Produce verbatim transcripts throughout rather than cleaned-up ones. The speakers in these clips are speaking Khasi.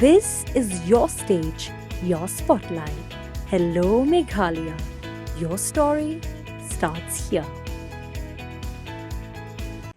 This is your stage, your spotlight. Hello Meghalaya. Your story starts here.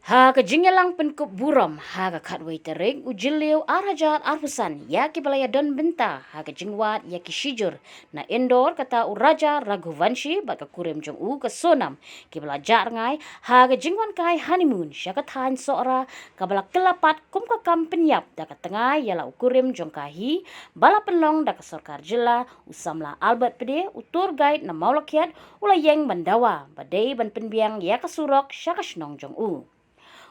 Ha ka jingïalang pynkup burom ha ka khatwei tarik u Jylliew ar hajar arphew san ïa kiba la ïadon bynta ha ka jingwad ïa ki shijur na Indore, kata u Raja Raghuvanshi bad ka kurim jong u ka Sonam, kiba la jah rngai ha ka jingwan kai honeymoon sha ka thaiñ Sohra, kaba la kylla pat kum ka kam pynïap da ka tnga ïa la u kurim jong ka hi, ba la pynlong da ka sorkar jylla. U samla Albert Pde, u tour guide na Mawlakhiat, u la ïeng ban dawa ba dei ban pynbiang ïa ka surok sha ka shnong jong u.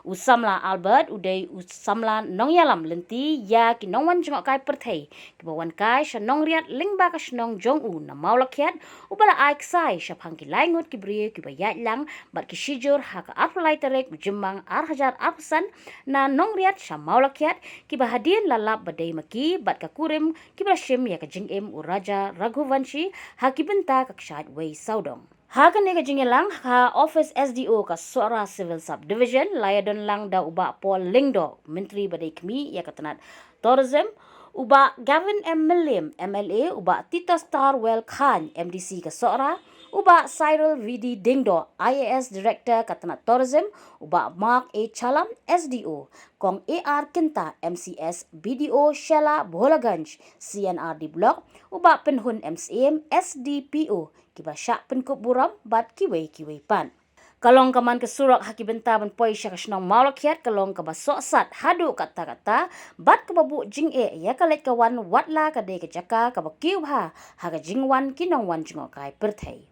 U samla Albert u dei u samla nongïalam lynti ïa ki nongwan jngohkai pyrthei kiba wan kai sha Nongriat lyngba ka shnong jong u na Mawlakhiat, uba la ai ksai shaphang ki lai ngut ki briew kiba ïaid lang bad ki shijur ha ka arphew lai tarik u Jymmang ar hajar arphew san na Nongriat sha Mawlakhiat, kiba hadien la lap ba dei ma ki bad ka kurim, kiba la shim ïa ka jingim u Raja Raghuvanshi ha ki bynta ka kshaid wei sawdong. Ha kane ka jingïalang ha office S D O ka Sohra Civil Subdivision la ïadon lang da u Bah Paul Lyngdoh, Myntri ba dei kmie ïa ka tnat Tourism, u Bah Gavin M Mylliem, M L A, u Bah Titosstarwell Chyne, M D C ka Sohra, u Bah Cyril V D Diengdoh, I A S Director ka tnat Tourism, u Bah Mark A Challam, S D O, Kong A R Kynta, M C S, B D O Shella Bholaganj, C and R D Block, u Bah Pynhun M Syiem, S D P O, kiba shah pynkup burom bad kiwei kiwei pat. Ka long ka man ka surok ha ki bynta ban poi sha ka shnong Mawlakhiat ka long kaba sohsat haduh katta katta bad kaba buh jingeh ïa ka leit ka wan, watla ka dei ka jaka kaba kiew bha ha ka jingwan ki nongwan jngohkai pyrthei.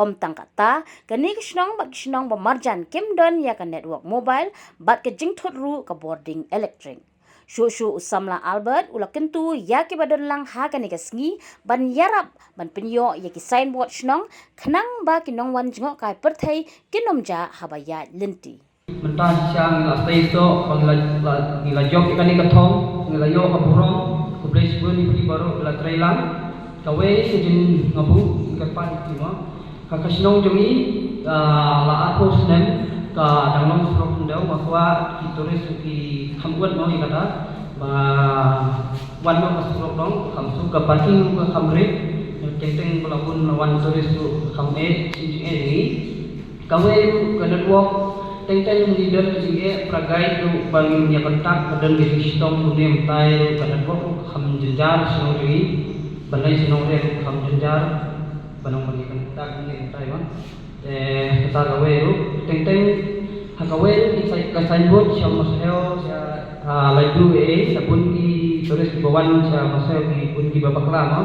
Ym tang katta, kane ka shnong bad ki shnong ba marjan kim don ïa ka network mobile bad ka jingthut ruh ka bording elektrik. Shuh shuh u samla Albert u la kyntu ïa kiba don lang ha kane ka sngi ban ïarap ban pynïoh ïa ki signboard shnong, khnang ba ki nongwan jngohkai pyrthei kin ym jah haba ïaid lynti. Mynta shisha ngi la stay soh ba ngi la, la, ngi la jop ïa kane ka thong, ngi la ïoh ka burom. Khublei shibun ïa phi baroh ba la trei lang. Kawei ka jingngabuk ngi kyrpad ïa phi mo. Ha ka shnong jong ngi, ah, la arphew snem ka dang long surok khyndew, nga kwah ki tourist ki kham wad mo ïa kata ba wan noh ka surok dong, kham suk, ka parking ka kham rit, teng teng ba la bun wan tourist ruh kham eh, shisha eh ngi. Kawei ruh ka network, teng teng ngi don ka jingeh, para guide ruh ba ngin ïa contact ba don ka jingshitom kumne mynta ruh ka network ruh kham jynjar shnong jong ngi, ban leit shnong ruh kham jynjar, ban ong ban ïa contact kumne mynta ba. Te kata kawei ruh, teng teng ha kawei ruh ki sign, ka signboard sha Masew, sha, ah, Laitu eh, la bun ki tourist kiba wan sha Masew, ki bun kiba bakla mo.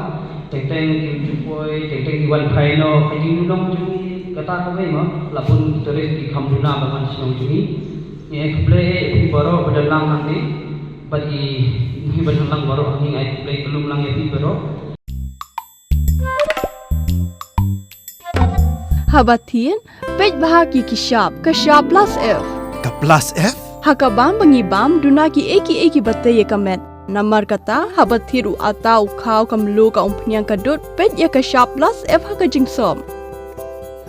Teng teng ki ju poi, teng teng ki wan phai noh, ka jingdon jong ngi kata kawei mo, la bun ki tourist ki kham duna ban wan shnong jong ngi. Ngi ai khublei ïa phi baroh ba don lang hangne, bad ïa phi ba don lang baroh hangne, ngi ai khublei kylluid lang ïa phi baroh. Haba thied, peit bha ki ki shap, ka shap plus F. Ka plus F? Ha ka bam ba ngi bam, duna kiei kiei kiba tei ïa ka met. Namar kata, haba thied u atta, u khaw, ka mluh, ka umphniang, ka dud, peit ïa ka shap plus F ha ka jingsop.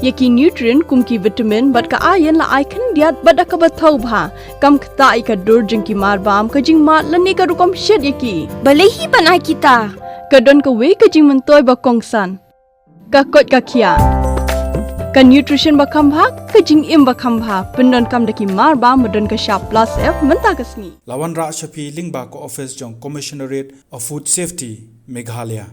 Ïa ki nutrient kum ki vitamin bad ka iron la ai khyndiat bad da kaba thaw bha. Kam ktah ïa ka dur jong ki mar bam, ka jingmad lane ka rukom shet ïa ki. Balei hi ban ai kita? Ka don kawei ka jingmyntoi ba kongsan. Ka koit ka khiah. Ka nutrition ba kham bha, ka jingim ba kham bha. Pyndonkam da ki mar bam ba don ka shap plus F mynta ka sngi. La wanrah sha phi lyngba ka office jong Commissionerate of Food Safety, Meghalaya.